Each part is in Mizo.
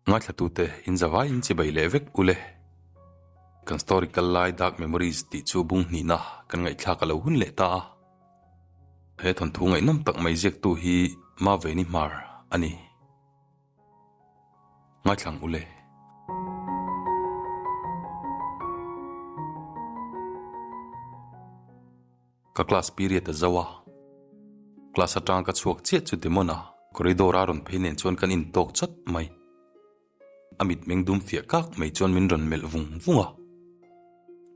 Ngaithlatute in zavai in chibai leh vek ule. Kan story kal lai Dark Memories tih chu bung hnihna kan ngaihthlak a lo hun leh ta a. He thawnthu ngaihnawm tak mai ziaktu hi Maveni Hmar a ni. Ngaithlang ule. Ka class period a zo a, class atang ka chhuak chiah chu Demon-a corridor a rawn phei nen chuan kan intawk chawt mai. A mitmeng dum fiah kak mai chuan min rawn melh vung vung a.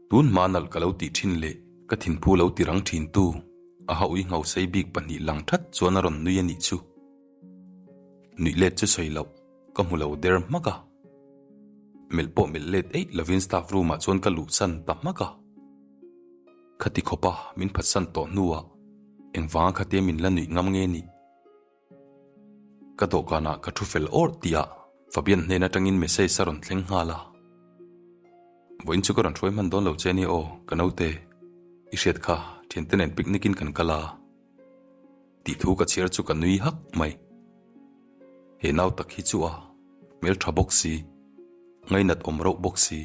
Tun hma nalh ka lo tih thin leh ka thinphu lo ti rang thin tu a ha ui nghausei bik pahnih lang that chuan a rawn nui a nih chu. Nuih let chu sawi loh ka hmu lo der hmak a. Melh pawh melh let eih lovin staff room ah chuan ka luhsan ta hmak a. Khati khawpa min phatsan tawh hnuah engvanga khatia min la nuih ngam nge nih? Ka dawhkanah ka thu fel awrh tihah Fabian hnen atangin message a rawn thleng nghal a. Vawiin chu ka rawn hruai hman dawn lo che nia aw, ka naute. I hriat kha, thiante nen picnic in kan kal a. Tih thu ka chhiar chu ka nui hak mai. He nau tak hi chu a hmeltha bawk si, ngainat awm rauh bawk si.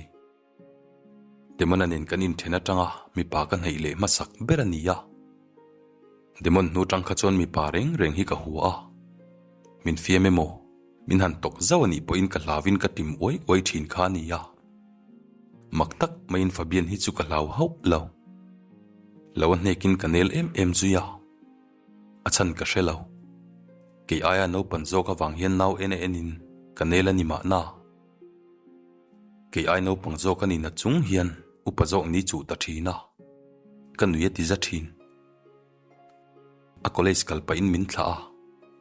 Demon-a nen kan inthen atanga mipa ka hnaih leh hmasak ber a ni a. Demon hnu tang kha chuan mipa reng reng hi ka hua a. Min fiam emaw, min han tawk zauh a nih pawhin ka hlauin ka tim uai uai thin kha a ni a. Mak tak maiin Fabian hi chu ka hlau hauh lo. Lo a hnekin ka nel em em zui a. A chhan ka hre lo. Kei aia naupan zawk avang hian nau en a enin ka nel a ni mahna. Kei ai naupang zawk a nihna chung hian upa zawk ni chuh ta thin a, ka nui a ti za thin. A college kal pahin min thlah a,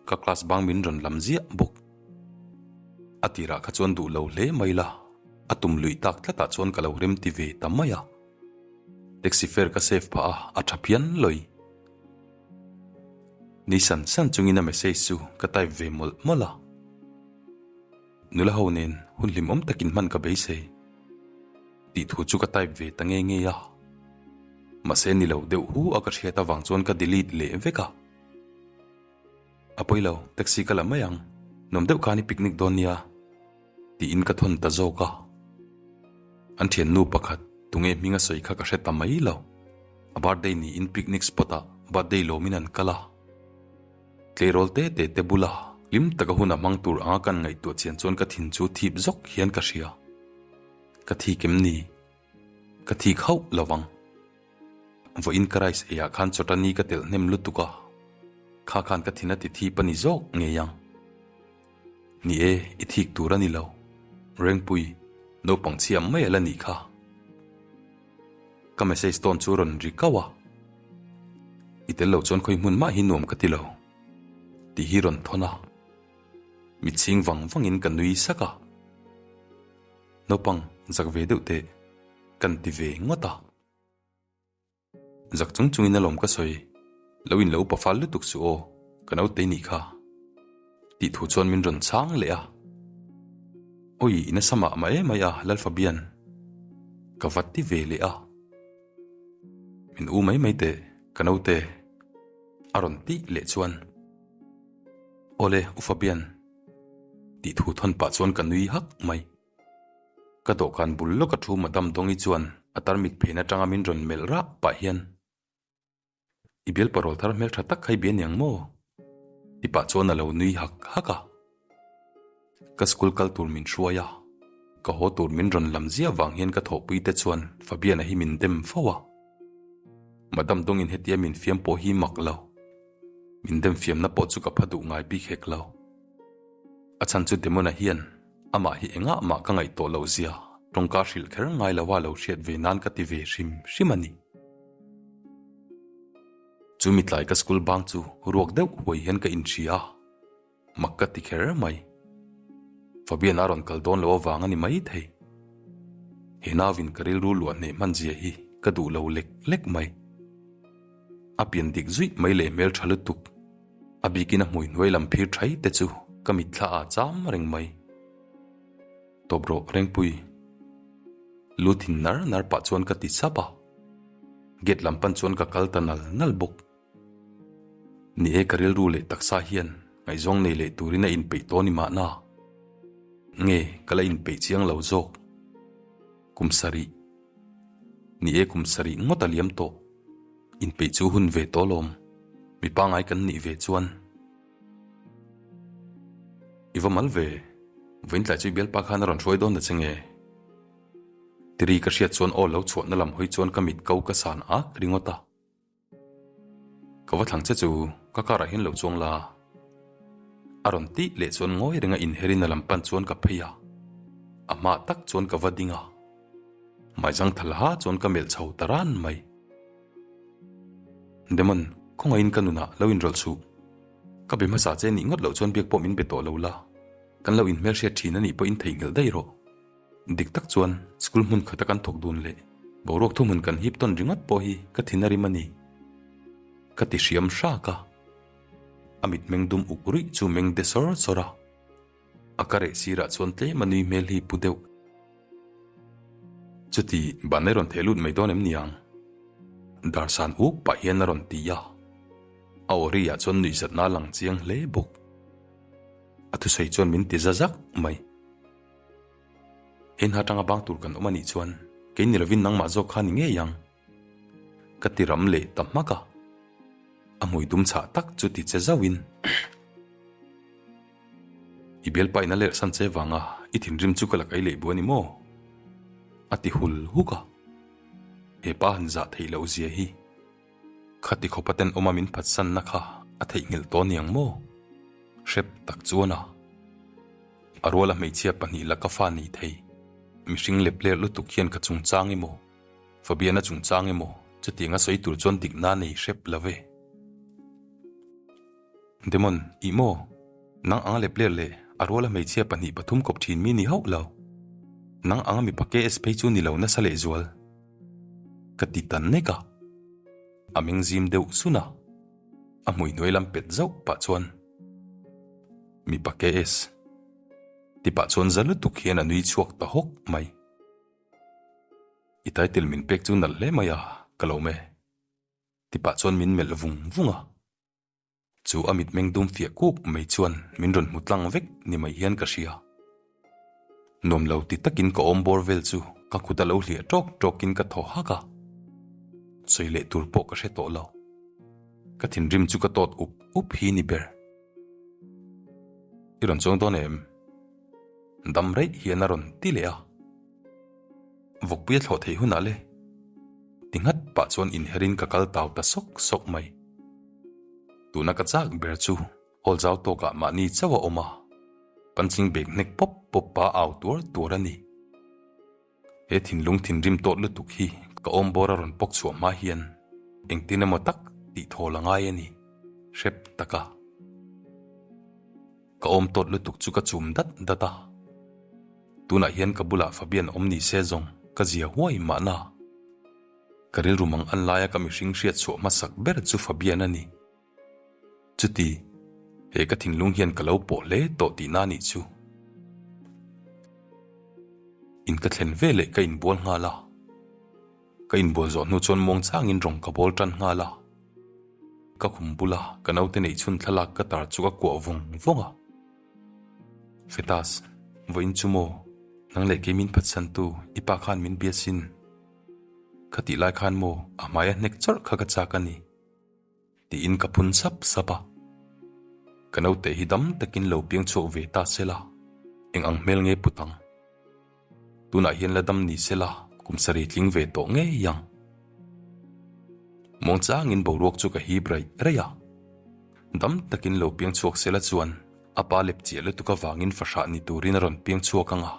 ka class bang min rawn lam ziah bawk. A tirah kha chuan duh lo hle mai la, a tum luih tak tlatah chuan ka lo rem ti ve ta mai a. Taxi fare ka save phah a, a tha phian lawi. Ni san san chungin a message chu ka type ve mawlh mawlh a. Nula ho nen hun hlimawm takin hman ka beisei tih thu chu ka type ve ta nge nge a. Mahse ni lo deuh hu a ka hriat avang chuan ka delete leh vek a. A pawi lo, taxi ka la mai ang, nuam deuh khan i picnic dawn nia tiin ka thawn ta zawk a. An thiannu pakhat tunge hming a sawi kha ka hre ta mai lo. A birthday niin picnic spot ah birthday lawmin an kal a. Tleirawl te te te bula hlim taka hun a hmang tur anga kan ngaihtuah chian chuan ka thin chu thip zawk hian ka hria. Ka thik em ni? Ka thik hauh lo vang. Vawiin ka rice eiah khan chawtani ka telh hnem lutuk a, kha khan ka thin a ti thip a ni zawk ngei ang. Ni e, i thik tur a ni lo. Rengpui, naupang chhia mai a la nih kha. Ka message tawn chu rawn ri kau a, I tel lo chuan khawi hmun mah hi nuam ka ti lo tih hi rawn thawn a, mit chhing vang vangin ka nui sak a, Naupang zak ve deuh teh kan ti ve ngawt a. Zak chung chungin alawm ka sawi, lo in lo upa fal lutuk suh aw, ka naute nih kha. Tih thu chuan min rawn chhang leh a. Awi, i nasa mah mah em mai a, Lalfabian. Ka va ti ve leh a. Min u mai mai teh, ka naute. A rawn tih leh chuan. Awle, U Fabian. Tih thu thawn pah chuan ka nui hak mai. Ka dawhkan bul lawka thu Madam Dawngi chuan a tarmit phen atanga min rawn melh rah pah hian, I bial parawl thar hmeltha tak kha i bia niang maw? Ti pah chuan a lo nui hak hak a. Ka school kal tur min hruai a, ka haw tur min rawn lam ziah vang hian ka thawhpui te chuan Fabiana hi min dem fo a. Madam Dawngin hetia min fiam pawh hi mak lo. Min dem fiamna pawh chu ka pha duh ngai bik hek lo. A chhan chu Demona hian Amah hi engah mah ka ngaih tawh loh zia tawngka hrilh kher ngai lo a lo hriat ve nan ka ti ve hrim hrim a ni. Chu mitlai ka school bang chu ruak deuh huai hian ka inhria a, mak ka ti kher mai. Fabian a rawn kal dawn lo avang a ni mai thei. He nauvin ka rilru luah hneh hman zia hi ka duh lo lek lek mai. A pian dik zuih mai leh hmel tha lutuk. A bikin a hmui hnuai lam phir thai te chu ka mitthla ah cham reng mai. Tawp rawh Rengpui. Lu thin nar nar pah chuan ka ti sap a. Gate lam pan chuan ka kal ta nal nal bawk. Ni e ka rilru leh taksa hian ngaihzawng nei leh turin a inpeih tawh ni mahna. Nge ka la inpeih chiang lo zawk? Kum sarih. Ni e kum sarih ngawt a liam tawh. Inpeih chu hun ve tawh lawm. Mi pangai kan nih ve chuan. I va mal ve. Vawiintlai chu i bialpa khan a rawn hruai dawn ta che nge? Tiri ka hriat chuan aw lo chhuahna lam hawi chuan ka mit ko ka san ak ringawt a. Ka va thlang che chu ka car ah hian lo chuang la. A rawn tih leh chuan ngawi renga inherin a lam pan chuan ka phei a. A hma tak chuan ka va ding a. Hmaizang thal ha chuan ka melh chho ta ran mai. Demon, khawngaihin ka nunah lo inrawlh suh. Ka be hmasa che nih ngawt loh chuan biak pawh min be tawh lo la. Kan lo inhmelhriat thin a nih pawhin theihnghilh daih rawh. Dik tak chuan school hmun khata kan thawk dun leh boruak thuhmun kan hip tawn ringawt pawh hi ka thin a rim a ni. Ka ti hriam hrak a. A mitmeng dum uk ruih chu meng de sawr sawr a. A ka reh sirah chuan tlem a nui hmel hi pu deuh. Chuti ban a rawn theh lut mai dawn em niang? Darsan uk pah hian a rawn ti a. A aw ri ah chuan nuihzatna a lang chiang hle bawk. A thusawi chuan min ti za zak mai. He hna tanga bang tur kan awm a nih chuan kei ni lovin nangmah zawk kha ni ngei ang. Ka ti ram leh ta hmak a. A hmui dum chhah tak chu ti che zauhin. I bialpa in a lerh san che vanga i thinrim chu ka la kai leh bu a ni maw? A ti hul huk a. He pa han zah theih loh zia hi. Khati khawpa tenawma min phatsanna kha a theihnghilh tawh niang maw? Hrep tak chuan a. A ruala hmeichhia pahnih laka fa nei thei. Mihring lep ler lutuk hian ka chungchang emaw, Fabiana chungchang emaw chutiang a sawi tur chuan dikna nei hrep lo ve. Demon, ih maw? Nang anga lep ler leh a ruala hmeichhia pahnih pathum kawp thin mi ni hauh lo. Nang anga mipa KS phei chu ni lo nasa lehzual. Ka ti ta nek a. A meng zim deuh sun a. A hmui hnuai lam pet zauh pah chuan, Mipa KS. Ti pah chuan za lutuk hian a nui chhuak ta hawk mai. I title min pek chu nalh hle mai a, ka lo me. Ti pah chuan min melh vung vung a. Chu a mitmeng dum fiah kuk mai chuan min rawn hmu tlang vek ni mai hian ka hria. Nuam lo ti takin ka awm bawr vel chu ka kut a lo hliah tawk tawkin ka thaw hak a. Sawi leh tur pawh ka hre tawh lo. Ka thinrim chu ka tawt up up hi ni ber. I rawn chuang dawn em? Dam reih hian a rawn ti leh a. Vawkpui a thlawh theih hunah le. Ti nghat pah chuan inherin ka kal tau ta sawk sawk mai. Tuna ka chak ber chu hall zau tawkah mahni chauh a awm a, punching bag hnek pawp pawp pa au tuar tuar a ni. He thinlung thinrim tawt lutuk hi ka awm bawr a rawn pawk chhuah hma hian engtin emaw tak tih thawl a ngai a ni, hrep taka. Ka awm tawt lutuk chu ka chum dat dat a. Tunah hian ka bulah Fabian awm ni se zawng ka zia huai mahna. Ka rilru mang an laia ka mihring hriat chhuah hmasak ber chu Fabian a ni. Chuti, he ka thinlung hian ka lo pawh hle tawh tihna a nih chu. In ka thlen veleh ka inbual nghal a. Ka inbual zawh hnu chuan muangchangin rawng ka bawl tan nghal a. Ka khum bula ka naute neih chhun thlalak ka tar chu ka kuah vawng vawng a. Fetas, vawiin chu maw? Nang leh kei min phatsantu i pa khan min bia sin. Kha tih lai khan maw a hmaia hnek chawrh kha ka chak a ni. Tiin ka phun sap sap a. Ka naute hi dam takin lo piang chhuak ve ta se la, eng ang hmel nge put ang? Tunah hian la dam ni se la, kum sarih tling ve tawh ngei ang. Muangchangin boruak chu ka hip raih raih a. Dam takin lo piang chhuak se la chuan a pa lep chiah lutuk avangin fahrah ni turin a rawn piang chhuak ang a.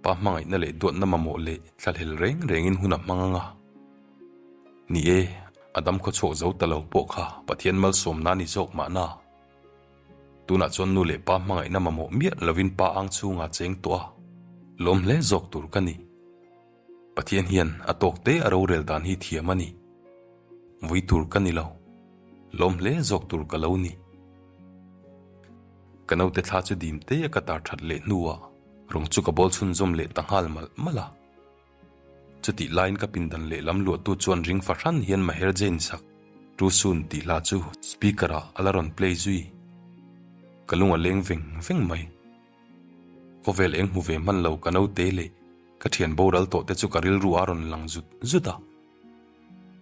Pa hmangaihna leh duatna mamawh leh thlahlel reng rengin hun a hmang ang a. Ni e, a dam khaw chhuak zo ta lo pawh kha Pathian malsawmna ni zawk mahna. Tunah chuan nu leh pa hmangaihna mamawh miah lovin pa ang chhunga cheng tawh a, lawm hle zawk tur ka ni. Pathian hian a tawk te a rorel dan hi thiam a ni. Vui tur ka ni lo. Lawm hle zawk tur ka lo ni. Ka naute thla chu dim te a ka tar that leh hnuah rawng chu ka bawl chhunzawm leh ta nghal malh malh a. Chutih laiin ka pindan lehlam luahtu chuan ring fahran hian Maher Jain sak Too Soon tih hla chu speaker ah a la rawn play zui. Ka lung a leng veng veng mai. Khawvel eng hmu ve hman lo ka naute leh ka thian boral tawh te chu ka rilru a rawn lang zut zut a.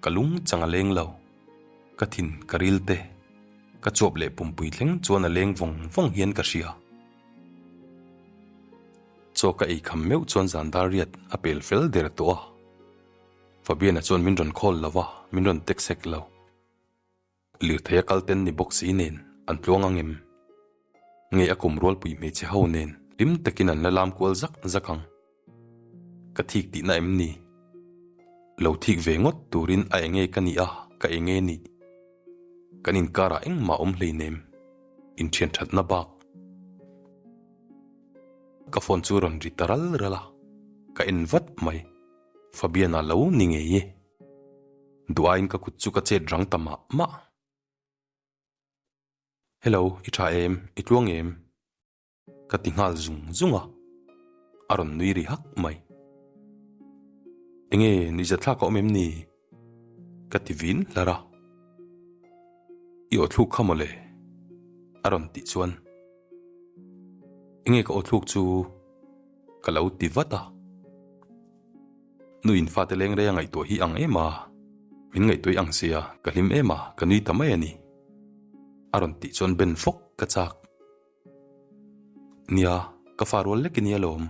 Ka lung chang a leng lo. Ka thin ka ril te, ka chuap leh pumpui thleng chuan a leng vawng vawng hian ka hria. Chaw ka ei kham meuh chuan zan dar riat a pel fel der tawh a. Fabiana chuan min rawn call lo va, min rawn text hek lo. Lirthei a kal ten ni bawk si nen an tluang ang em? Nge a kum rualpui hmeichhe ho nen hlim takin an la lam kual zak zak ang? Ka thik tihna em ni? Lo thik ve ngawt turin a enge ka nih a, ka enge nih? Kan inkarah engmah awm hleinem, inthian thatna bak. Ka phone chu rawn ri ta ral ral a, ka en vat mai. Fabiana lo ni ngei e. Duh aiin ka kut chu ka chet rang ta mah mah. Hello, i tha em? I tluang em? Ka ti nghal zung zung a, a rawn nui ri hak mai. Enge nuihzathlak a awm em ni? Ka ti vin hlar a. I aw thluk kha mawle? A rawn tih chuan. Enge ka aw thluk chu? Ka lo ti vat a. Nu in fate leng rei a ngaihtuah hi ang em a, min ngaihtuah ang sia, ka hlim em a, ka nui ta mai a ni. A rawn tih chuan ben fawk ka chak. Nia, ka fa rual lek i nia lawm.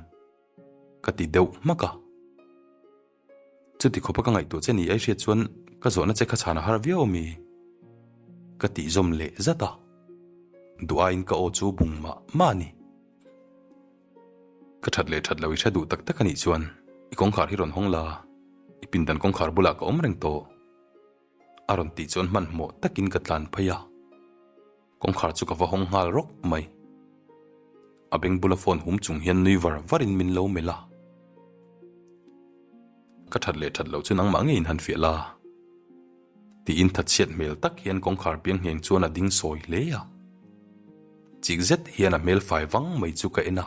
Ka ti deuh hmak a. Chuti khawpa ka ngaihtuah che ni ai hriat chuan ka zawhna che kha chhan a har viau ami? Ka tih zawm leh zat a. Duh aiin ka aw chu bung mah mah a ni. Ka that leh that lo i hre duh tak tak a nih chuan i kawngkhar hi rawn hawng la, i pindan kawngkhar bulah ka awm reng tawh. A rawn tih chuan hmanhmawh takin ka tlan phei a, kawngkhar chu ka va hawng nghal rawk mai. A beng bula phone hum chung hian nui var varin min lo melh a. Ka that leh that loh chu nangmah ngeiin han fiah la. Tiin thatchhiat hmel tak hian kawngkhar piang ngheng chuan a ding sawi hle a. Chik zet hian a hmel fai vang mai chu ka en a.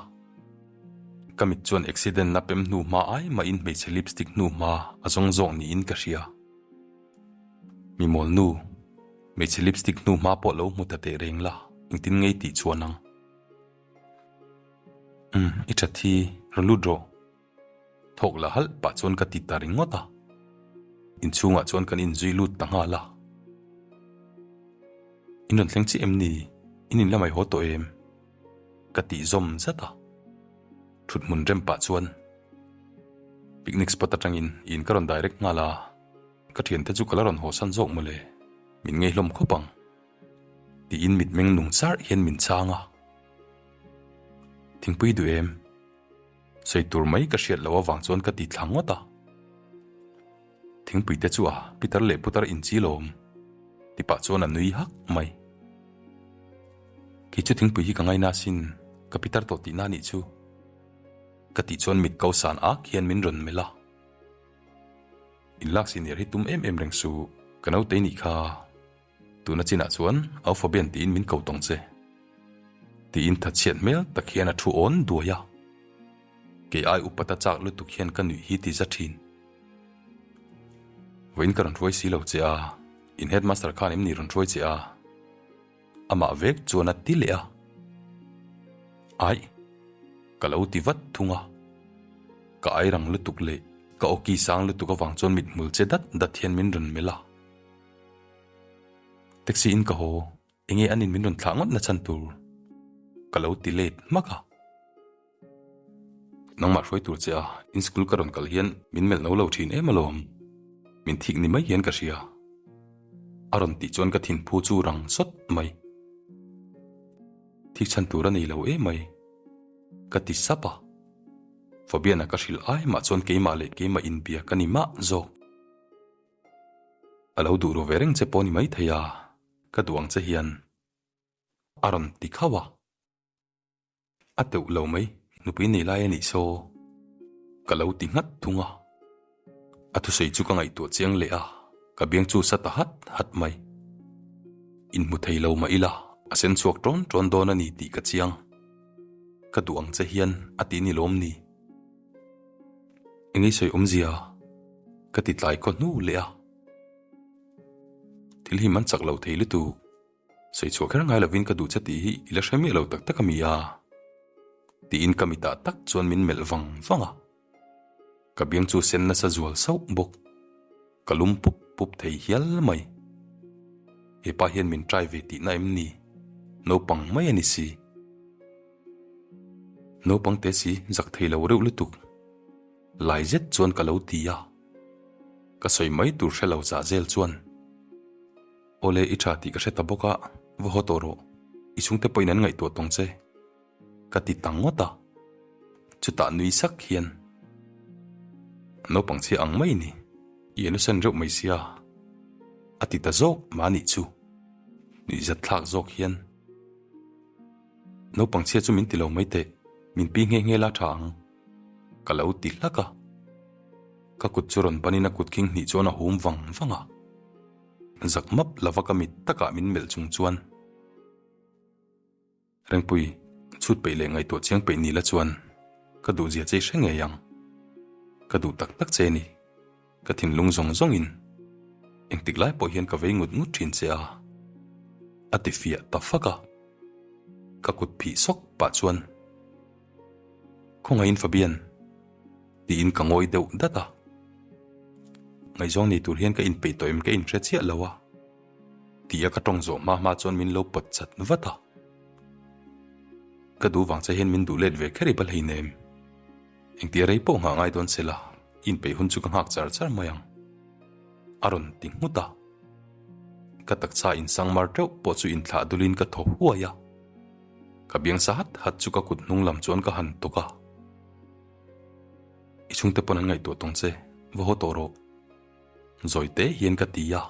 Ka mit chuan accident na pem hnu hma ai mahin hmeichhe lipstick hnu hma a zawng zawk niin ka hria. Mi mawl nu, hmeichhe lipstick hnu hma pawh lo hmu ta teh reng la, engtin ngei tih chuan ang. Umm, i that hi, rawn lut rawh. Thawk la halh pah chuan ka ti ta ringawt a, inchhungah chuan kan inzui lut ta nghal a. In rawn thleng chiah em ni? In in lamai haw tawh em? Ka tih zawm zat a. Thut hmun rem pah chuan picnic spot atangin in ka rawn direct nghal a, ka thiante chu ka la rawn haw san zawk mawle, min ngei hlawm khawp ang. Tiin mitmeng nung char hian min chhang a. Thingpui duh em? Sawi tur mai ka hriat loh avang chuan ka ti thla ngawt a. Thingpui te chu a pitar leh putar inchi lawm ti pah chuan a nui hak mai. Kei chu thingpui hi ka ngaina asin, ka pitar tawh tihna anih chu. Ka tih chuan mit ko san ak hian min rawn melh a. Inlak senior hi tum em em reng suh, ka naute i nih kha. Tuna chinah chuan Alphabean tiin min ko tawng che. Tiin thatchhiat hmel tak hian a thu awn duai a. Kei ai upat a chak lutuk hian ka nuih hi ti za thin. Vawiin ka rawn hruai si lo che a, in headmaster khan em ni rawn hruai che a? Amah vek chuan a ti leh a. Aih, ka lo ti vat thung a. Ka ai rang lutuk leh ka awki sang lutuk avang chuan mithmul che dat dat hian min rawn melh a. Taxi in ka haw, enge anin min rawn thlah ngawt na chhan tur ka lo ti let hmak a. Nangmah hruai tur che a, in school ka rawn kal hian min melh no lo thin em alawm, min thik ni mai hian ka hria. A rawn tih chuan ka thinphu chu rang sawt mai. Thik chhan tur a nei lo em mai, ka ti sap a. Fabian-a ka hrilh ai mah chuan keimah leh keimah inbia ka ni mah zawk. A lo duh ru ve reng che pawh ni maithei a, ka duh ang che hian a rawn ti khauh a. A teuh lo mai, nupui nei lai a nih saw ka lo ti nghat thung a. A thusawi chu ka ngaihtuah chiang leh a, ka biang chu sa ta hat hat mai. Inhmu thei lo mah ila, a sen chhuak ṭawn ṭawn dawn a ni tih ka chiang. Ka duh ang che hian a ti ni lawm ni? Engei sawi awmzia ka ti tlai khaw hnu leh a. Thil hi man chak lo thei lutuk. Sawi chhuah kher ngai lovin ka duh che tih hi i la hre miah lo tak tak a mi a. Tiin ka mitah tak chuan min melh vang vang a. Ka biang chu sen nasa zual sauh bawk. Ka lum pup pup thei hial mai. Hepa hian min try ve tihna em ni? Naupang mai a ni si. Naupang te si zak thei lo reuh lutuk. Lai zet chuan ka lo ti a. Ka sawi mai tur hre lo zah zel chuan. Awle i tha tih ka hre ta bawk a, va haw tawh rawh. I chhungte pawhin an ngaihtuah tawng che. Ka ti ta ngawt a. Chutah nui sak hian naupang chhia ang mai ni, i innocent reuh mai sia a ti ta zawk mah anih chu. Nuihzat thlak zawk hian naupang chhia chu min ti lo mai teh, min pi nghe nghe la tha ang ka lo ti hlak a. Ka kut chu rawn panin a kut khing hnih chuan a hum vang vang a. Zak map lova ka mit takah min melh chung chuan. Rengpui, chhut peih leh ngaihtuah chiang peih ni la chuan ka duh zia che i hre ngei ang. Ka duh tak tak che ni. Ka thinlung zawng zawngin engtik lai pawh hian ka vei ngut ngut thin che a, a ti fiah ta fak a. Ka kut phih sawk pah chuan, Khawngaihin Fabian, tiin ka ngawi deuh dat a. Ngaihzawng nei tur hian ka inpeih tawh em ka inhre chiah lo a. Tia ka tawng zawh hma hma chuan min lo pawt chat vat a. Ka duh vang che hian min duh let ve kher i bal hleinem. Engtia rei pawh nghah ngai dawn se la, i inpeih hun chu ka nghak char char mai ang. A rawn ti nghut a. Ka taksa insang mar teuh pawh chu inthlah dulin ka thaw huai a. Ka biang sa hat hat chu ka kut hnung lam chuan ka han tawk a. I chhungte pawn an ngaihtuah tawng che, va haw tawh rawh. Zawi te hian ka ti a,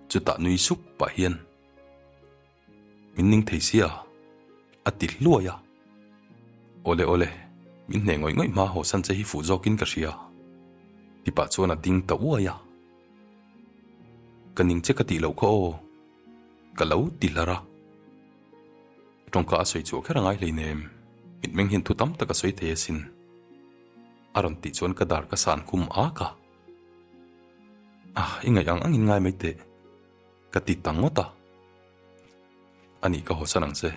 chutah nui sup pah hian, Min ning thei sia, a ti hluai a. Awle awle, min hneh ngawih ngawih hma haw san che hi fuh zawkin ka hria, ti pah chuan a ding ta uai a. Ka ning che ka tih loh kha aw, ka lo ti hlar a. Tawngka a sawi chhuah kher a ngai hleinem, mitmeng hian thu tam tak a sawi thei asin, a rawn tih chuan ka dar ka san khum ak a. Ah, i ngaih ang angin ngai mai teh, ka ti ta ngawt a. Anih ka haw san ang che,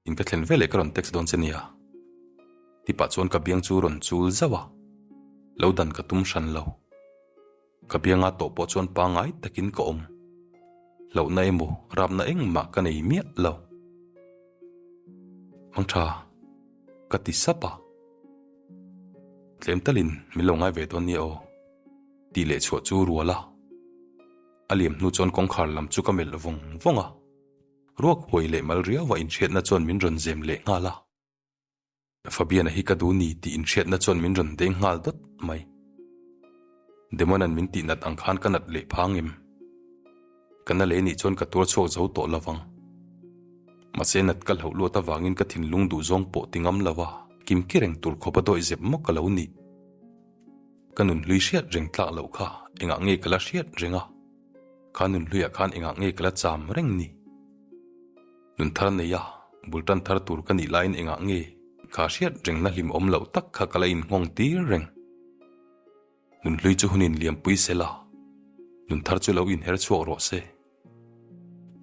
in ka thlen veleh ka rawn text dawn che nia. Ti pah chuan ka biang chu rawn chul zauh a, lo dan ka tum hran lo. Ka bianga tawh pawh chuan pangngai takin ka awm. Hlauhna emaw rapna engmah ka nei miah lo. Hmangtha, ka ti sap a. Tlem talin min lo ngai ve dawn nia aw, tih leh chhuah chu rual a. A liam hnu chuan kawngkhar lam chu ka melh vawng vawng a. Ruak huai leh mal riaua inhriatna chuan min rawn zem leh nghal a. Fabiana hi ka duh ni tih inhriatna chuan min rawn deng nghal dawt mai. Demona'n min tih nat ang khan ka nat leh phang em? Ka na leh nih chuan ka tuar chhuak zo tawh lo vang. Mahse nat ka hlauh luat avangin ka thinlung duh zawng pawh ti ngam lo a, kimki reng tur khawpa dawih zep maw ka lo nih. Ka nunhlui hriat reng tlak loh kha engah nge ka la hriat reng a, kha nunhluiah khan engah nge ka la cham reng ni? Nun thar nei a, bul tan thar tur ka nih laiin engah nge kha hriat rengna hlimawm loh tak kha ka la innghawng tir reng? Nunhlui chu hun inliampui se la, nun thar chu lo inher chhuak rawh se.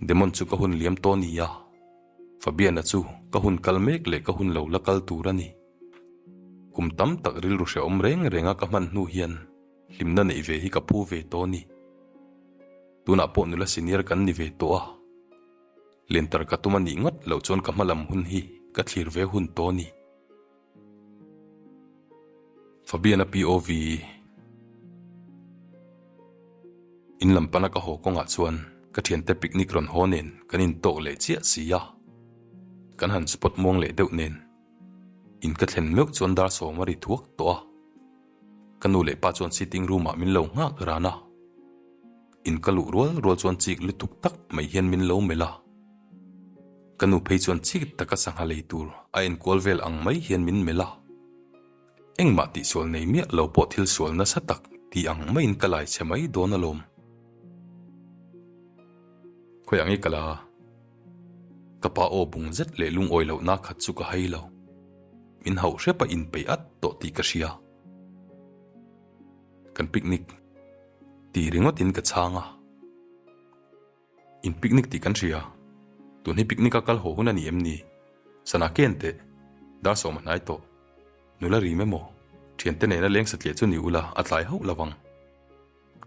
Demon chu ka hun liam tawh a ni a, Fabiana chu ka hun kal mek leh ka hun lo la kal tur a ni. Kum tam tak rilru hrehawm reng renga ka hman hnu hian hlimna neih ve hi ka phu ve tawh a ni. Tunah pawh nula senior kan ni ve tawh a, lentar ka tum a nih ngawt loh chuan ka hmalam hun hi ka thlir ve hun tawh a ni. Fabiana POV In lam pana ka haw kawngah chuan ka thiante picnic rawn haw nen kan intawk leh chiah si a, kan han spot muang leh deuh nen in ka thlen meuh chuan dar sawm a ri thuak tawh a, ka nu leh pa chuan sitting room ah min lo nghak ran a, in ka luh rual rual chuan chik lutuk tak mai hian min lo melh a. Ka nu phei chuan chik taka sangha lei tur a enkual vel ang mai hian min melh a. Engmah tihsual nei miah lo pawh thil sual nasa tak tih ang maiin ka lai chhe mai dawn alawm. Khawi ang i kal a? Ka pa aw bung zet leh lungawi lohna khat chu ka hai lo. Min hauh hrep a inpeih at tawh tih ka hria. Kan picnic ti ringawtin ka chhang a. In picnic tih kan hria. Tun hi picnic a kal haw hun a ni em ni? Sana ken teh. Dar sawma hnai tawh. Nula rim emaw? Thiante nena leng satliah chu ni ula a tlai hauh lo ang.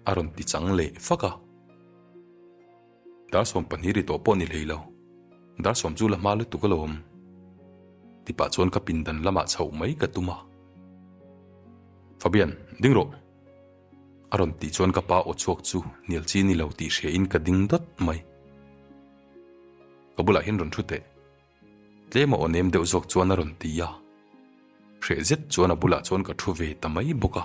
A rawn ti chang leh fak a. Dar 12 ri tawh pawh ni hlei lo. Dar sawm chu la hma lutuk alawm. Tipah chuan ka pindan lamah chhoh mai ka tum a. Fabian, ding rawh! A rawn tih chuan ka pa aw chhuak chu hnial chi ni lo tih hria in ka ding dawt mai. Ka bulah hian rawn thu teh. Tlem a aw nem deuh zawk chuan a rawn ti a. Hreh zet chuan a bulah chuan ka thu ve ta mai bawk a.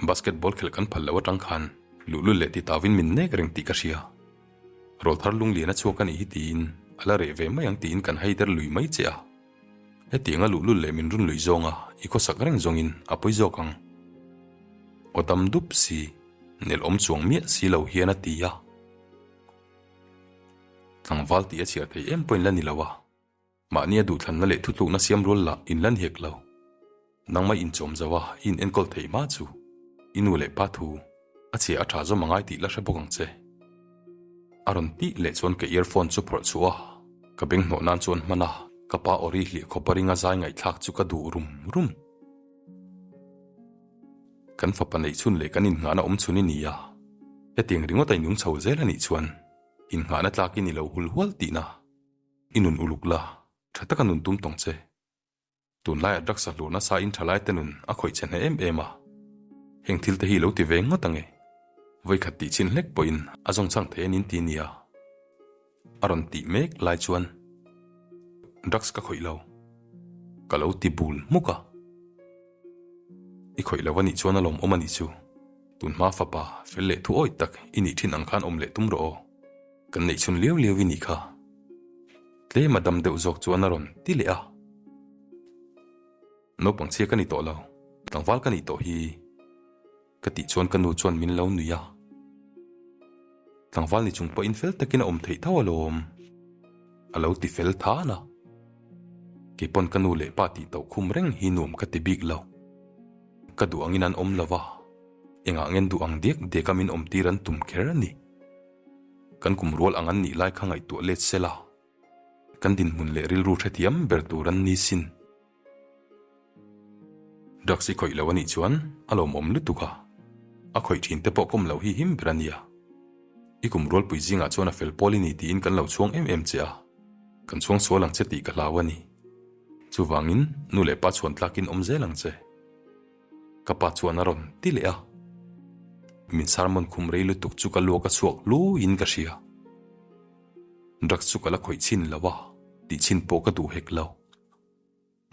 Basketball khelh kan phal loh atang khan luhlul leh titauin min nek reng tih ka hria. Rawlthar lunglian a chhuak a nih hi tiin a la reh ve mai ang tiin kan haider lui mai che a. Hetiang a luhlul leh min run luih zawnga i khawsak reng zawngin a pawi zawk ang. Aw dam dup si, nelh awm chuang miah si lo hian a ti a. Tlangval tih a chhiar thei em pawhin la ni lo a, mahni a duhthlanna leh thutlukna siam rual lah in la ni hek lo. Nangmah inchawm zo a i in enkawl theih hma chu i nu leh pa thu a chhia a tha zawm a ngai tih la hre bawk ang che. A rawn tih leh chuan ka earphone chu phawrh chhuah a, ka beng hnawh nan chuan hman a, ka pa aw ri hliah khawp a ringa zai ngaihthlak chu ka duh rum rum. Kan fapa neih chhun leh kan innghahna awm chhun i ni a, hetiang ringawt a inung chho zel a nih chuan innghahna tlak i ni lo hul hual tihna i nun uluk la, tha taka nun tum tawng che. Tunlaiah drugs a hlur nasa in thalai te nun a khawih che hneh em em a, heng thil te hi lo ti ve ngawt ange. Vawikhat tih chin hlek pawhin a zawng chang thei anin ti nia. A rawn tih mek lai chuan drugs ka khawih lo, ka lo ti bul hmuk a. I khawih lo anih chuan a lawmawm anih chu. Tunhma fapa fel leh thu awih tak i nih thin ang khan awm leh tum rawh aw. Kan neih chhun liau liau i nih kha. Tlem a dam deuh zawk chuan a rawn ti leh a. Naupang chhia ka ni tawh lo, tlangval ka nih tawh hi. Ka tih chuan ka nu chuan min lo nuih a. Tlangval ni chung pawhin fel takin a awm theih tho alawm. A lo ti fel than a. Keipawn ka nu leh pa tih tauh khum reng hi nuam ka ti bik lo. Ka duh angin an awm lo va, engah ngen duh ang diak diaka min awmtir an tum kher a ni. Kan kum rual ang an nih lai kha ngaihtuah let se la, kan dinhmun leh rilru hrethiam ber tur an ni sin. Drugs i khawih lo a nih chuan a lawmawm lutuk a, a khawih thin te pawh kawm loh hi him ber a nia. I kum rualpui zingah chuan a fel pawl i ni tiin kan lo chhuang em em che a, kan chhuang sual ang che tih ka hlau a ni. Chuvangin nu leh pa chhuan tlakin awm zel ang che. Ka pa chuan a rawn ti leh a. Min sermon khum rei lutuk chu ka luak a chhuak hluiin ka hria. Drugs chu ka la khawih chhin lo a, tih chhin pawh ka duh hek lo.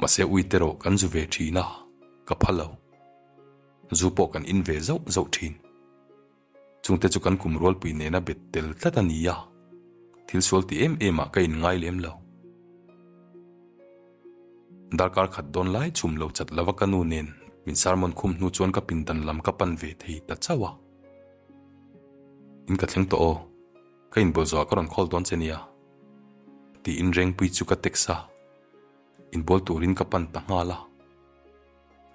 Mahse ui te rawh kan zu ve thin a, ka pha lo. Zu pawh kan in ve zauh zauh thin. Chungte chu kan kum rualpui nena bet tel tlat a ni a, thil sual ti em em ah ka in ngai lem lo. Darkar khat dawn lai chhum lo chat lova ka nu nen min sermon khum hnu chuan ka pindan lam ka pan ve thei ta chauh a. In ka thleng tawh aw, ka inbual zawhah ka rawn call dawn che nia, tiin Rengpui chu ka text a, inbual turin ka pan ta nghal a.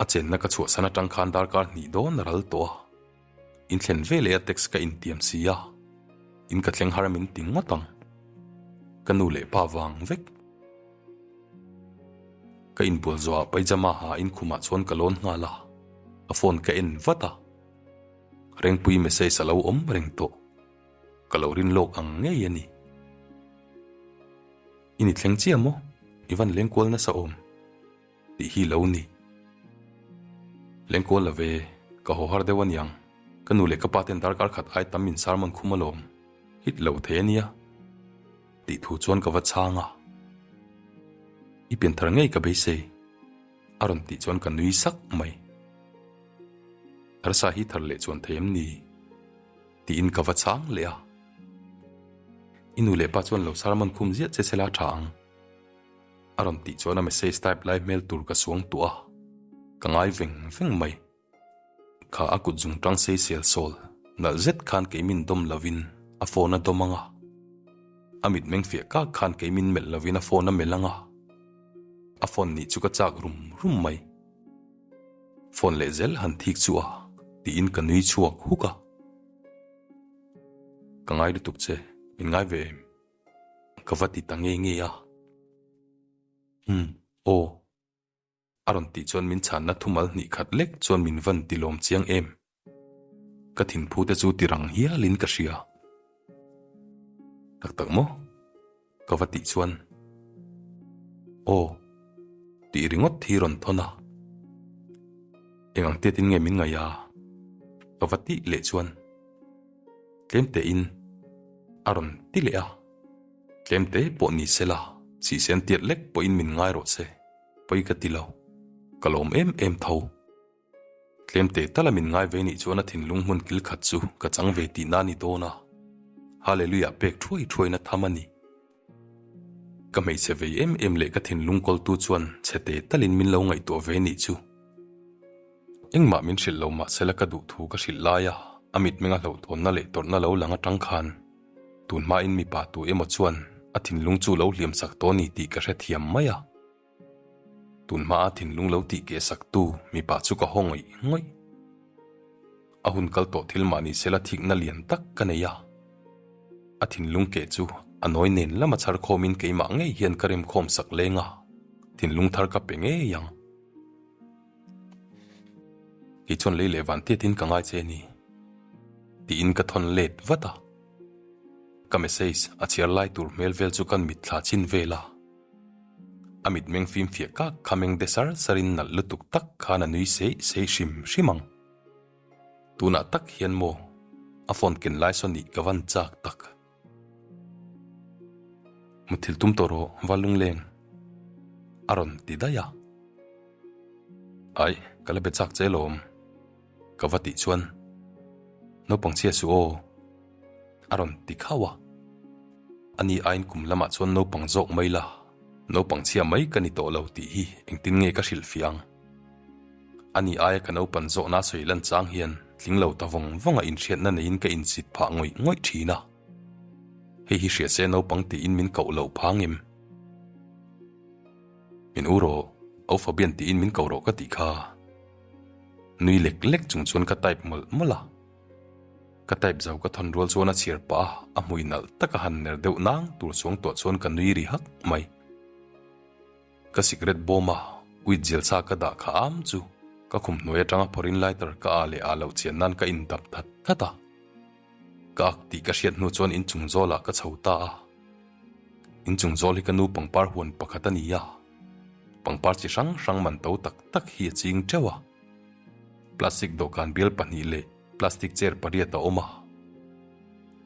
A chenna ka chhuahsan atang khan darkar hnih dawn a ral tawh a. In thlen ve leh a text ka intiam si a, in ka thleng har min ti ngawt ang. Ka nu leh pa vang vek. Ka inbual zawhah pyjama ha in khumah chuan ka lawn nghal a, a phone ka en vat a. Rengpui message a lo awm reng tawh. Ka lo rin lawk ang ngei a ni. I ni thleng chiah maw? I van lengkual nasa awm. Tih hi lo ni. Lengkual lo ve, ka haw har deuh aniang. Ka nu leh ka pa ten darkar khat ai tam min sermon khum alawm. Hit lo thei ania. Tih thu chuan ka va chhang a. I pianthar ngei ka beisei. A rawn tih chuan ka nui sak mai. Arsa hi thar leh chuan thei em ni? Tiin ka va chhang leh a. I nu leh pa chuan lo sermon khum ziah che sela tha ang. A rawn tih chuan a message type lai hmel tur ka suang tuah a, ka ngai veng veng mai. Kha a kut zung tang sei sel sawl nalh zet khan kei min dawm lovin a phone a dawm ang a. A mitmeng fiah kak khan kei min melh lovin a phone a melh ang a. A phone nih chu ka chak rum rum mai. Phone leh zel han thik chu a tiin ka nui chhuak huk a. Ka ngai lutuk che, min ngai ve em? Ka va ti ta nge nge a. Umm, aw. A rawn tih chuan min chhanna thumal hnih khat lek chuan min van ti lawm chiang em. Ka thinphu te chu ti rang hialin ka hria. Tak tak maw? Ka va tih chuan, Aw, tih ringawt hi rawn thawn a. Eng ang tiatin nge min ngaih a? Ka va tih leh chuan, Tlem tein a rawn ti leh a. Tlem te pawh ni se la, sihsen tiat lek pawhin min ngai rawh se, pawi ka ti lo. Ka lawm em em tho. Tlem teh tala min ngai ve nih chuan a thinlung hmun kil khat chu ka chang ve tihna a ni dawn a, Hallelujah pek thuai thuaina tham a ni. Ka hmeichhe vei em em leh ka thinlung kawltu chuan chhe teh talin min lo ngaihtuah ve nih chu. Engmah min hrilh lo mahsela ka duh thu ka hrilh lai a, a mitmenga hlauhthawnna leh tawrhna lo lang atang khan tun hmain mipa tu emaw chuan a thinlung chu lo hliam sak tawh a ni tih ka hrethiam mai a. Tun hmaa thinlung lo tih keh saktu mipa chu ka haw ngawih ngawih. A hun kal tawh thil mah ni sela thikna lian tak ka nei a. A thinlung keh chu a nawi nen lama chhar khawmin keimah ngei hian ka remkhawm sak leng a, thinlung thar ka pe ngei ang. Kei chuan lei leh van tiatin ka ngai che a ni, tiin ka thawn let vat a. Ka message a chhiar lai tur hmel vel chu kan mitthla chin vel a. A mitmeng fimfiah kak kha meng de sar sarin nalh lutuk tak khan a nui seih seih hrim hrim ang. Tunah tak hian maw a phone ken lai saw nih ka van chak tak. Muthilh tum tawh rawh va lungleng a rawn ti daih a. Aih ka la be chak che lawm ka va tih chuan naupang chhia suh aw. A rawn ti khauh a. Ani aiin kum lamah chuan naupang zawk mai la, naupang chhia mai ka ni tawh lo tih hi engtin nge ka hrilhfiah ang? Ani aia ka naupan zawhna sawi lan chang hian tling lo ta vawng vawnga inhriatna neiin ka insit phah ngawih ngawih thin a. Hei hi hria se naupang tiin min koh loh phang em? Min u rawh, Au Fabian tiin min ko rawh ka tih kha. Nui lek lek chung chuan ka type mawlh mawlh a. Ka type zo ka thawn rual chuan a chhiar pah a, a hmui nalh taka han ner deuh nang tur chuang tuah chuan ka nui ri hak mai. Ka sikret bawm a, uit zial sa ka dah kha am chu ka khum hnuai atanga phawrin lighter ka ah leh ah loh chian nan ka indap that that a. Ka ak tih ka hriat hnu chuan inchung zawlah ka chho ta a. Inchung zawl hi ka nu pangpar huan pakhat a ni a, pangpar chi hrang hrang man to tak tak hi a ching teuh a. Plastic dawhkan bial pahnih leh plastic chair pariat a awm a.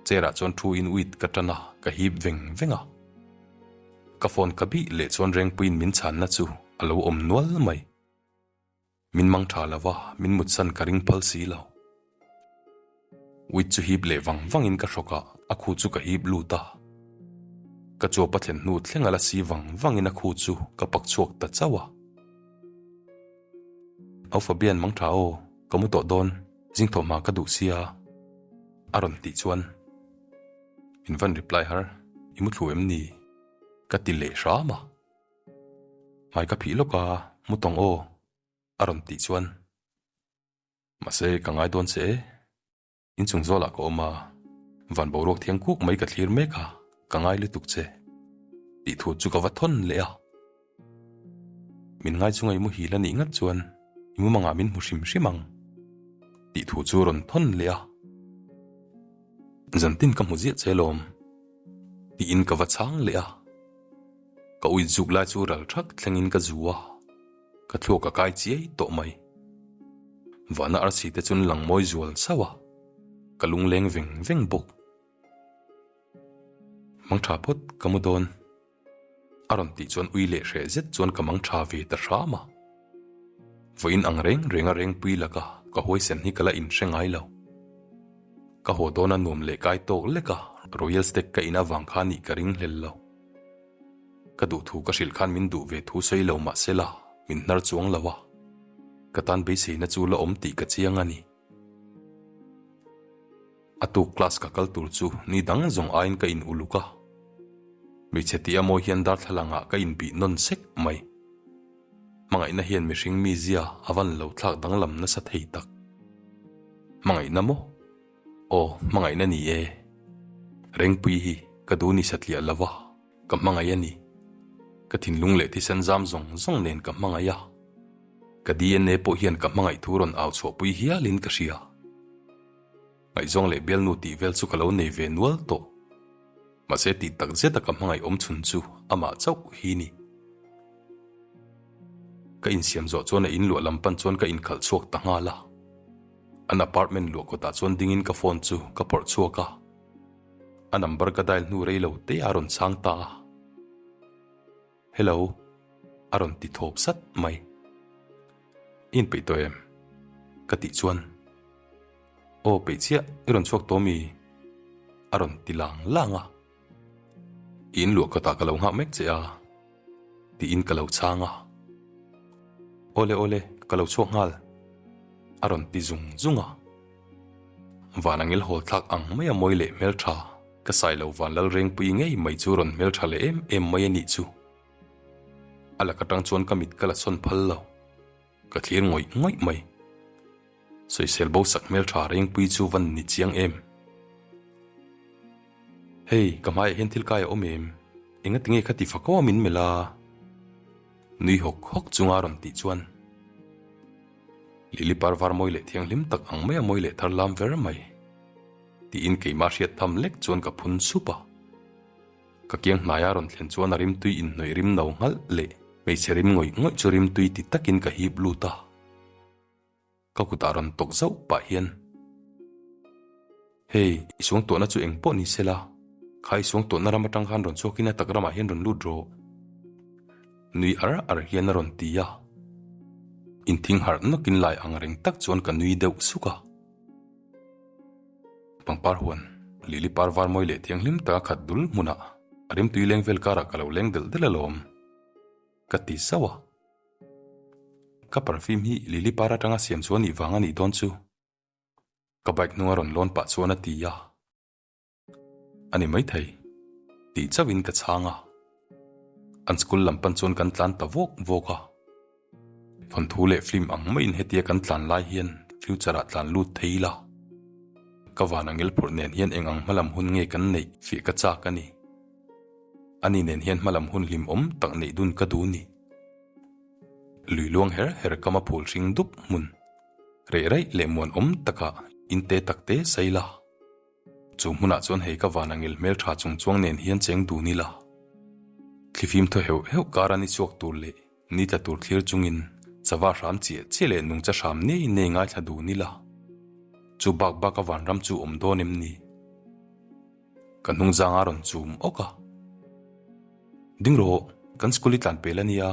Chair ah chuan thu in uit ka tan a, ka hip veng veng a. Ka phone ka bih leh chuan Rengpuiin min chhanna chu a lo awm nual mai. Min mang tha lo va, min mutsan ka ring phal si lo. Uit chu hip leh vang vangin ka hrawk a, a khu chu ka hip lut a. Ka chuap a thlen hnu thleng a la si vang vangin a khu chu ka pak chhuak ta chauh a. Au Fabian mang tha aw, ka mu tawh dawn, zing thawh hma ka duh sia a rawn tih chuan min van reply har, i mu thlu em ni? Ka ti leh hram a. Hmai ka phih lawk a, mu tawng aw a rawn tih chuan mahse ka ngai dawn che e. Inchung zawlah ka awm a, van boruak thiang kuk mai ka thlir mek a, ka ngai lutuk che. Tih thu chu ka va thawn leh a. Min ngai chunga i muhil a nih ngat chuan i mumangah min hmu hrim hrim ang. Tih thu chu rawn thawn leh a. Zantin ka hmu ziah che lawm. Tiin ka va chhang leh a. Ka ui zuk lai chu ral thak thlengin ka zu a. Ka thluak a kai chiai tawh mai. Vana arsi te chuan lang mawi zual sauh a, ka lungleng veng veng bawk. Mang tha phawt ka mu dawn. A rawn tih chuan ui leh hreh zet chuan ka mang tha ve ta hram a. Vawiin ang reng reng a rengpui laka ka huaisen hi ka la inhre ngai lo. Ka haw dawn a nuam leh kai tawk lek a, Royal Stag ka in avang kha nih ka ring hlel lo. Ka duh thu ka hrilh khan min duh ve thu sawi lo mah se la, min hnar chuang lo a. Ka tan beiseina chu la awm tih ka chiang a ni. A tuk class ka kal tur chu ni dang zawng aiin ka in uluk a. Hmeichhe tih a mawi hian darthlalang ah ka inbih nawn sek mai. Hmangaihna hian mihring mizia a van lo thlak danglam nasa thei tak. Hmangaihna maw? Aw, hmangaihna ni e. Rengpui hi ka duh ni satliah lo va, ka hmangaih a ni. Ka thinlung leh thisen zam zawng zawng nen ka hmangaih a, ka DNA pawh hian ka hmangaih thu rawn au chhuahpui hialin ka hria. Ngaihzawng leh bialnu tih vel chu ka lo nei ve nual tawh. Mahse tih tak zeta ka hmangaih awm chhun chu amah chauh hi ni. Ka insiam zawh chuan a inluah lam pan chuan ka inkhalh chhuak ta nghal a. An apartment luah kawtah chuan dingin ka phone chu ka phawrh chhuak a. A number ka dial hnu rei lo te a rawn chhang ta a. Hello, a rawn ti thawp sat mai. I inpeih tawh em? Ka tih chuan, Aw peih chiah, i rawn chhuak tawh mi? A rawn ti lang lang a. I inluah kawtah ka lo nghak mek che a, tiin ka lo chhang a. Awle awle, ka lo chhuak nghal, a rawn ti zung zung a. Van angel hawl thlak ang mai a mawi leh hmeltha, ka sai lo van lal rengpui ngei mai chu rawn hmeltha leh em em mai a nih chu. A lak atang chuan ka mit ka la sawn phal lo, ka thlir ngawih ngawih mai. Sawisel bo sak hmeltha rengpui chu van ni chiang em? Hei, ka hmaiah hian thil kai a awm em? Engati nge kha ti fako a min melh a? Nui hawk hawk chunga rawn tih chuan Lily par var mawi leh thianghlim tak ang mai a mawi leh thar lam ver mai. Tiin keimah hriat tham lek chuan ka phun sup a. Ka kiang hnaia rawn thlen chuan a rimtui inhnawih rim no nghalh leh hmeichhe rim ngawih ngawih chu rimtui ti takin ka hip lut a. Ka kutah rawn tawk zauh pah hian, Hei, i suangtuahna chu eng pawh ni sela, kha i suangtuahna ram atang khan rawn chhuakin a tak ramah hian rawn lut rawh. Nui ar ar hian a rawn ti a. Inthing harh nawkin lai ang reng tak chuan ka nui deuh suk a. Pangpar huan, lili par var mawi leh thianghlim taka khat dul hmunah a rimtui leng vel karah ka lo leng delh delh alawm, ka ti zauh a. Ka perfume hi lili par atanga siam chu a nih vang a nih dawn chu. Ka bike hnunga rawn lawn pah chuan a ti a. A ni maithei, tih chauhin ka chhang a. An school lam pan chuan kan tlan ta vawk vawk a. Thawnthu leh film ang maiin hetia kan tlan lai hian future ah tlan lut thei ila. Ka van angel phurh nen hian eng ang hmalam hun nge kan neih fiah ka chak a ni. Ani nen hian hmalam hun hlimawm tak neih dun ka duh ni. Lui luang her her kam a phul hring dup hmun. Reh raih leh muan awm takah in te tak te sai la. Chu hmunah chuan hei ka van angel hmel tha chung chuang nen hian cheng dun ila. Thlifim thaw heuh heuh kara ni chhuak tur leh ni tla tur thlir chungin chava hram chiah chiah leh nungcha hram nei nei ngaithla dun ila. Chu bak bak a vanram chu awm dawn em ni? Ka hnungzang a rawn chum awk a. Ding rawh, kan school i tlan pel a nia.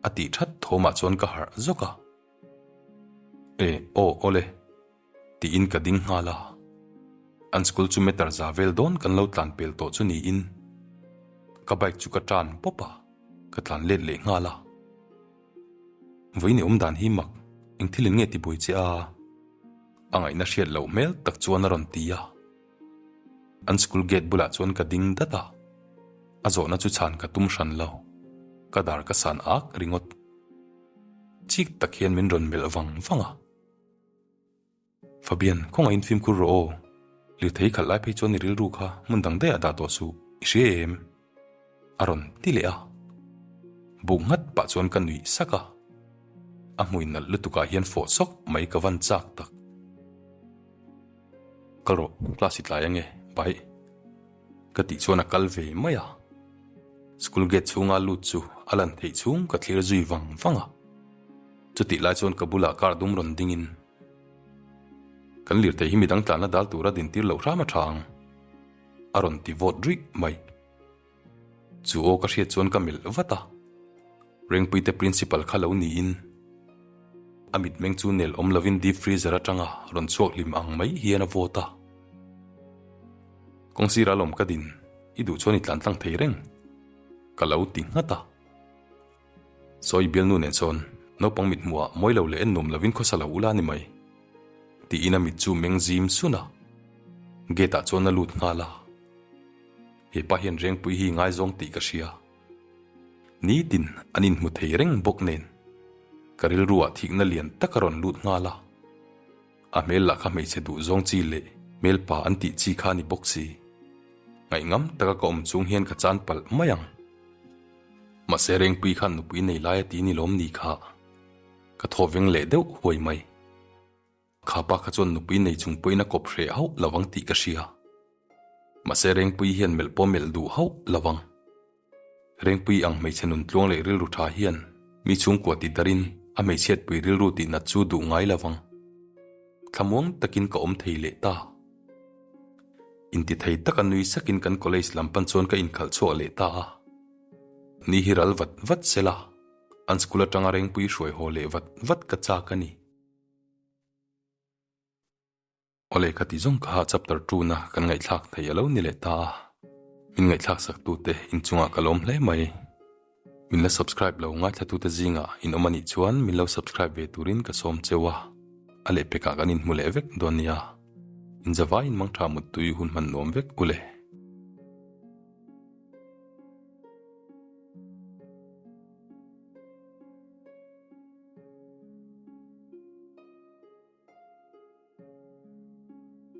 A tih that thawmah chuan ka harh zawk a. E, aw, awle. Tiin ka ding nghal a. An school chu meter za vel dawn kan lo tlan pel tawh chu niin ka bike chu ka tan pawp a, ka tlan let leh nghal a. Vawiin i awm dan hi mak, eng thil in nge ti buai che a? A ngaihna hriat loh hmel tak chuan a rawn ti a. An school gate bulah chuan ka ding dat a, a zawhna chu chhan ka tum hran lo, ka dar ka san ak ringawt. Chik tak hian min rawn melh vang vang a. Fabian, khawngaihin fimkhur rawh aw. Lirthei khalh lai phei chuan i rilru kha hmun dang daih ah dah tawh suh, i hria em? A rawn ti leh a. Buk nghat pah chuan ka nuih sak a. A hmui nalh lutuk ah hian fawh sawk mai ka van chak tak. Kal rawh, class i tlai ange, bye. Ka tih chuan a kal ve mai a. School gate chhunga lut chu a lan theih chhung ka thlir zui vang vang a. Chutih lai chuan ka bulah car dum rawn dingin kan lirthei hi midang tlanna dal tura dintir loh hram a tha ang a rawn ti vawt ruih mai. Chu aw ka hriat chuan ka melh vat a, Rengpuite principal kha lo niin a mitmeng chu nel awm lovin deep freezer atanga rawn chhuak hlim ang mai hian a vawt a. Kawng sirah lawm ka din, i duh chuan i tlan tlang thei reng ka lo ti nghat a. Sawi bialnu nen sawn naupang mit hmuhah mawi lo leh en nuam lovin khawsa lo ula ni mai tiin a mit chu meng zim sun a, gate ah chuan a lut nghal a. He pa hian Rengpui hi ngaizawng tih ka hria. Nitin an inhmu thei reng bawk nen ka rilruah thikna lian tak a rawn lut nghal a. A hmel lah kha hmeichhe duh zawng chi leh hmelpa an tih chi kha a ni bawk si. Ngaihngam taka ka awm chung hian ka chan palh mai ang. Mahse Rengpui khan nupui nei lai a ti ni lawm ni kha. Ka thaw veng leh deuh huai mai. Kha pa kha chuan nupui nei chung pawhin a kawp hreh hauh lo ang tih ka hria. Mahse Rengpui hian melh pawh melh duh hauh lo ang. Rengpui ang hmeichhe nun tluang leh rilru tha hian mi chhungkua ti darin a hmeichhiatpui rilru tih nat chu duh ngai lo ang. Thlamuang takin ka awm thei leh ta. Intithei taka nui sakin kan college lam pan chuan ka inkhalh chhuak leh ta a. Ni hi ral vat vat sela, an school atanga Rengpui hruai haw leh vat vat ka chak a ni. Awle ka ti zawng kha chapter 2 na kan ngaihthlak thei a lo ni leh ta a. Min ngaihthlak sak tute inchungah ka lawm hle mai. Min la subscribe lo ngaithlatute zingah in awm a nih chuan min lo subscribe ve turin ka sawm cheu a, a lehpekah kan inhmu leh vek dawn nia. Inzavaiin mangtha muttui hun hman nuam vek u le.